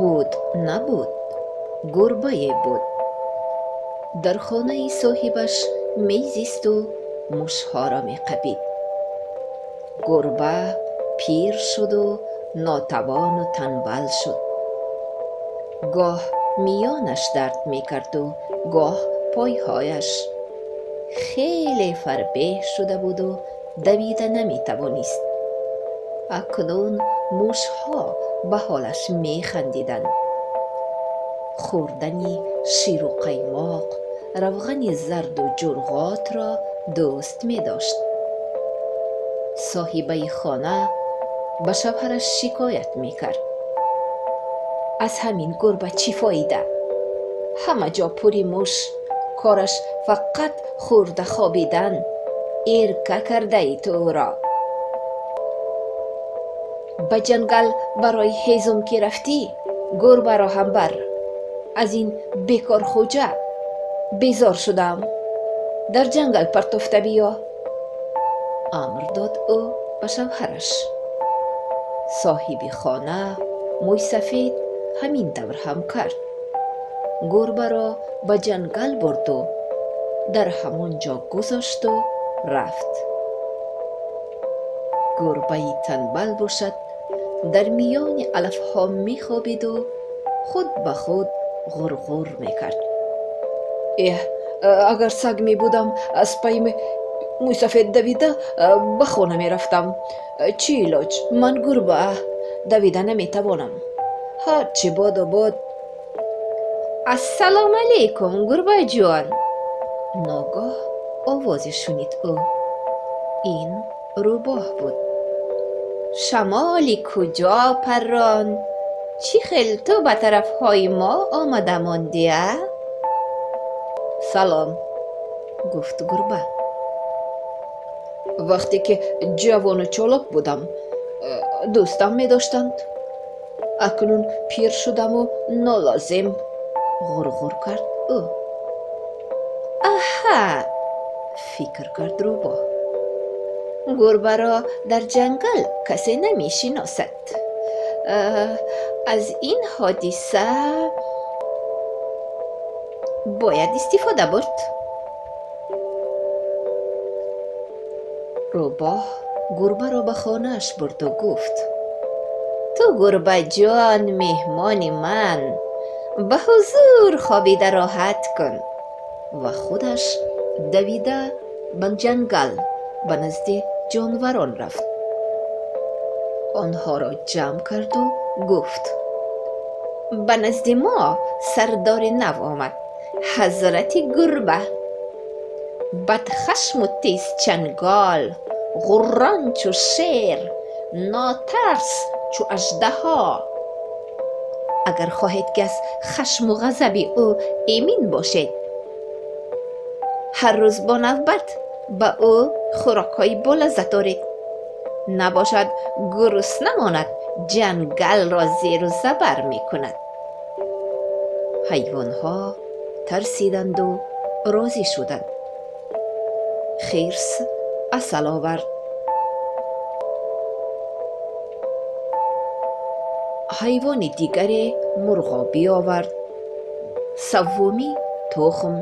Буд набуд, гурбае буд. Дар хонаи соҳибаш мезисту мушҳоро меқапид. Гурба пир шуду нотавону танбал шуд. Гоҳ миёнаш дард мекарду, гоҳ пойҳояш. Хеле фарбеҳ шуда буду давида наметавонист. Акнун мушҳо ба ҳолаш механдиданд. Хӯрдани ширу қаймоқ, равғани зарду ҷурғотро дӯст медошт. Соҳибаи хона ба шавҳараш шикоят мекард: аз ҳамин гурба чӣ фоида? Ҳама ҷо пури муш, кораш фақат хӯрда хобидан. Эрка кардаи ту ӯро. Ба ҷангал барои ҳезум ки рафтӣ, гурбаро ҳам бар. Аз ин бекорхӯҷа безор шудаам. Дар ҷангал партофта биё. Амр дод ӯ ба шавҳараш. Соҳиби хона мӯйсафед ҳамин тавр ҳам кард. Гурбаро ба ҷангал бурду дар ҳамон ҷо гузошту рафт. Гурбаи танбал бошад, дар миёни алафҳо мехобиду худ ба худ ғурғур мекард. Эҳ, агар саг мебудам, аз пайи мӯйсафед давида ба хона мерафтам. Чӣ илоҷ, ман гурба, давида наметавонам. Ҳарчи боду бод. Ассалому алайкум, гурбаҷон! Ногоҳ овозе шунид ӯ. Ин рӯбоҳ буд. Шамоли куҷо паррон? Чӣ хел ту ба тарафҳои мо омада мондӣ, а? Салом, гуфт гурба. Вақте ки ҷавону чолок будам, дӯстам медоштанд. Акнун пир шудаму нолозим, ғурғур кард ӯ. Аҳа, фикр кард рӯбоҳ. Гурбаро дар ҷангал касе намешиносад. Аз ин ҳодиса бояд истифода бурд. Рӯбоҳ гурбаро ба хонааш бурду гуфт: ту гурбаҷон, меҳмони ман, ба ҳузур хобида роҳат кун. Ва худаш давида ба ҷангал ба назди ҷонварон рафт. Онҳоро ҷамъ карду гуфт: ба назди мо сардори нав омад, ҳазрати гурба. Бадхашму тезчангол, ғуррон чу шер, нотарс чу аждаҳо. Агар хоҳед ки аз хашму ғазаби ӯ эмин бошед, ҳар рӯз бо навбат ба ӯ хӯрокҳои болаззат оред. Набошад гурусна монад, ҷангалро зеру забар мекунад. Ҳайвонҳо тарсиданду розӣ шуданд. Хирс асал овард. Ҳайвони дигаре мурғобӣ овард. Саввумӣ тухм.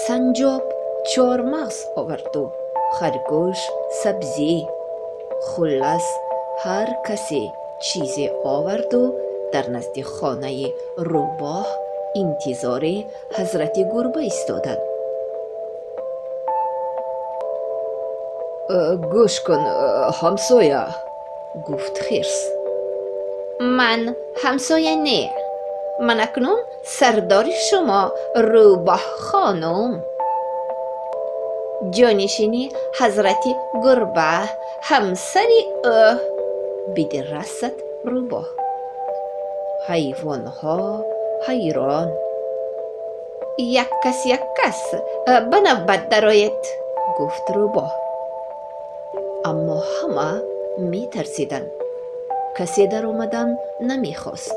Санҷоб чормағз оварду харгӯш сабзӣ. Хуллас, ҳар касе чизе оварду дар назди хонаи рӯбоҳ интизори ҳазрати гурба истоданд. Гӯш кун, ҳамсоя, гуфт хирс. Ман ҳамсоя не, ман акнун сардори шумо, рӯбоҳ хонум. Ҷонишини ҳазрати гурба, ҳамсари ӯ, бидирасад рӯбоҳ. Ҳайвонҳо ҳайрон. Як кас, як кас ба навбат дароед, гуфт рӯбоҳ. Аммо ҳама метарсиданд. Касе даромадан намехост.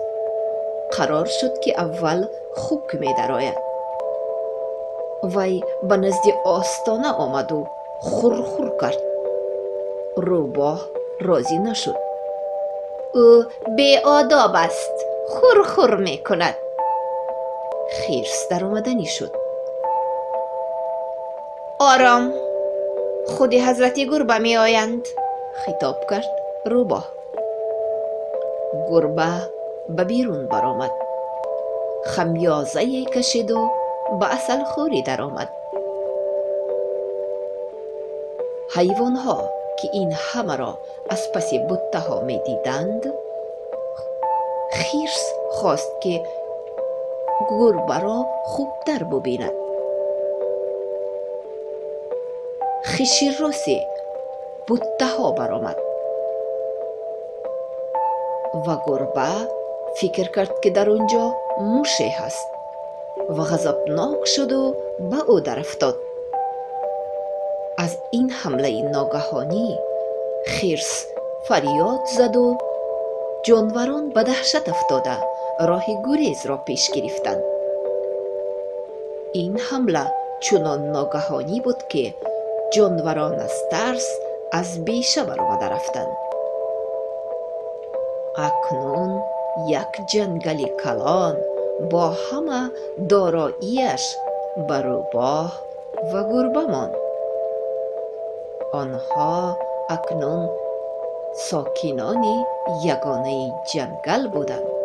Қарор шуд, ки аввал хук медарояд. Вай ба назди остона омаду хурхур кард. Рӯбоҳ розӣ нашуд. Ӯ беодоб аст, Хур-хур мекунад. Хирс даромаданӣ шуд. Ором, худи ҳазрати гурба меоянд, хитоб кард рӯбоҳ. Гурба ба берун баромад, хамёзае кашиду ба асалхӯрӣ даромад. Ҳайвонҳо, ки ин ҳамаро аз паси буттаҳо медиданд, хирс хост, ки гурбаро хубтар бубинад. Хиши роси буттаҳо баромад ва гурба фикр кард, ки дар он ҷо муше ҳаст ва ғазабнок шуду ба ӯ дарафтод. Аз ин ҳамлаи ногаҳонӣ хирс фарёд заду ҷонварон ба даҳшат афтода роҳи гурезро пеш гирифтанд. Ин ҳамла чунон ногаҳонӣ буд, ки ҷонварон аз тарс аз беша баромада рафтанд. Акнун як ҷангали калон бо ҳама дороияш ба рӯбоҳ ва гурба монд. Онҳо акнун сокинони ягонаи ҷангал буданд.